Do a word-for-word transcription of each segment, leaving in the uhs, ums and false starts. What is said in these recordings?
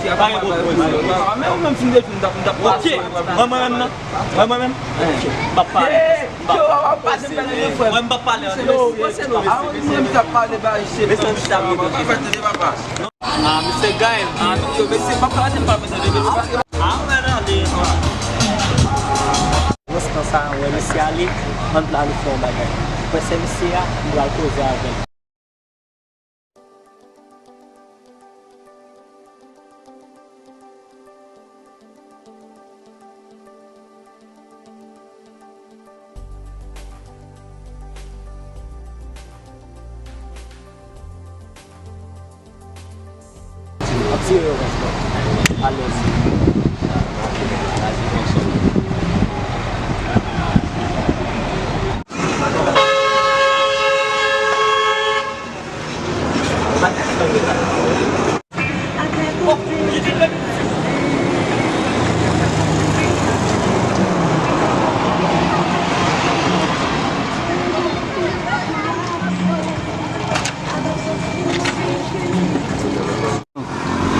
ti a pa pale. Men ou menm fin de joun, m t ap, m t ap pase. Ok. Mwen, mwen menm nan. Mwen, mwen menm. Ok. M p ap pale. M p ap pale. Mwen, m p ap pale anglè. Ah, mwen menm t ap pale ba se. Ah, Mister Gaël. Ah, non, yo, mesye, m p ap pale, m p ap pale, mesye. Ah, mwen ale. Nan sans sa, wè misye ale, ann planifye yon bagay. Mwen se misye a, m pral koze avè l. Ap tire yo konsa. Alèz.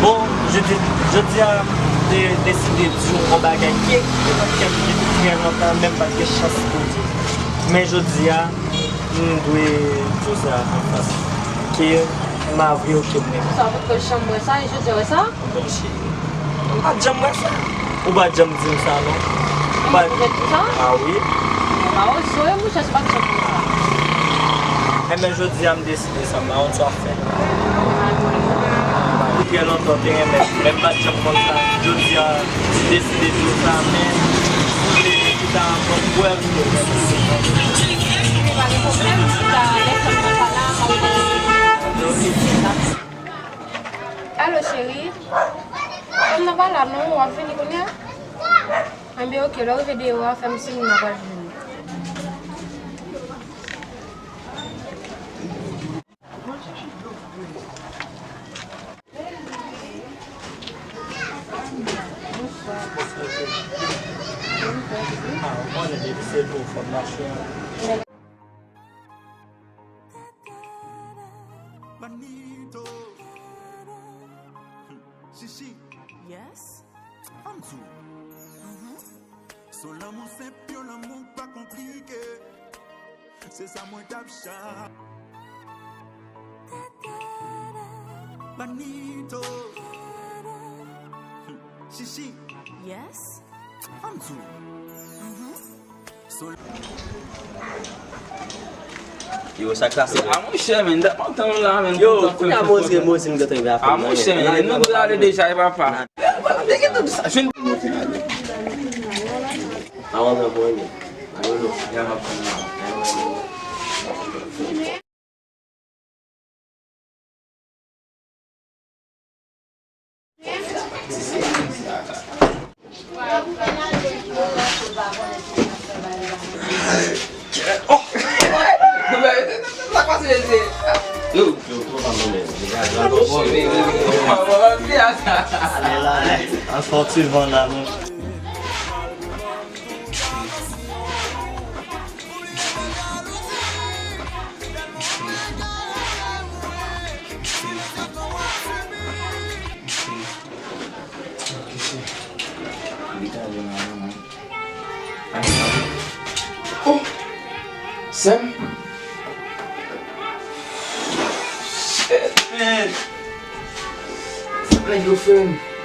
Bon, jodi, jodi a, m te deside di w yon bagay ki ekri nan kè m depi trè lontan, men m pa t gen chans pou di. Men jodi a, m dwe di w sa anfas. Ke m avwe w ke m renmen. Sa w pa t janm wè sa, e jodi a wè sa? Bon, cheri. M pa t janm wè sa. Ou pa t janm di m sa, non. Ou pa t janm di sa? Ah wi. Ba, ou sou e mouche, se pa t janm wè sa. Enben, jodi a, m deside sa, m pa konn sa w ap fè. Depi trè lontan, w te renmen m, men m pa t janm konn sa. Jodi a, m deside di w sa, men si w te chita anvan m kwè m te renmen w. Alo, cheri. Fanm nan pa la non, w ap vini kounye a? Enben, oke, lè w rive deyò a, fè m siy, m ap al vini. Chichi. Yes? Ann di w. Mhm. Se yon lanmou senp, yon lanmou pa konplike. Se sa mwen t ap chache. Manito. Chichi. Yes? Ann di w. Mhm. Yo, sa klase. A monchè, men, dat mwen tann la, men. Yo, kounye a Mozi, Mozi, m gentan rive a fè. A monchè, men, nou prale deja, e papa. Dege tout sa, jwenn. A, w ap pran pou mwen. An sòti van la, non. Oh! Sè m? Shit, man! Sa nèg yo fè m?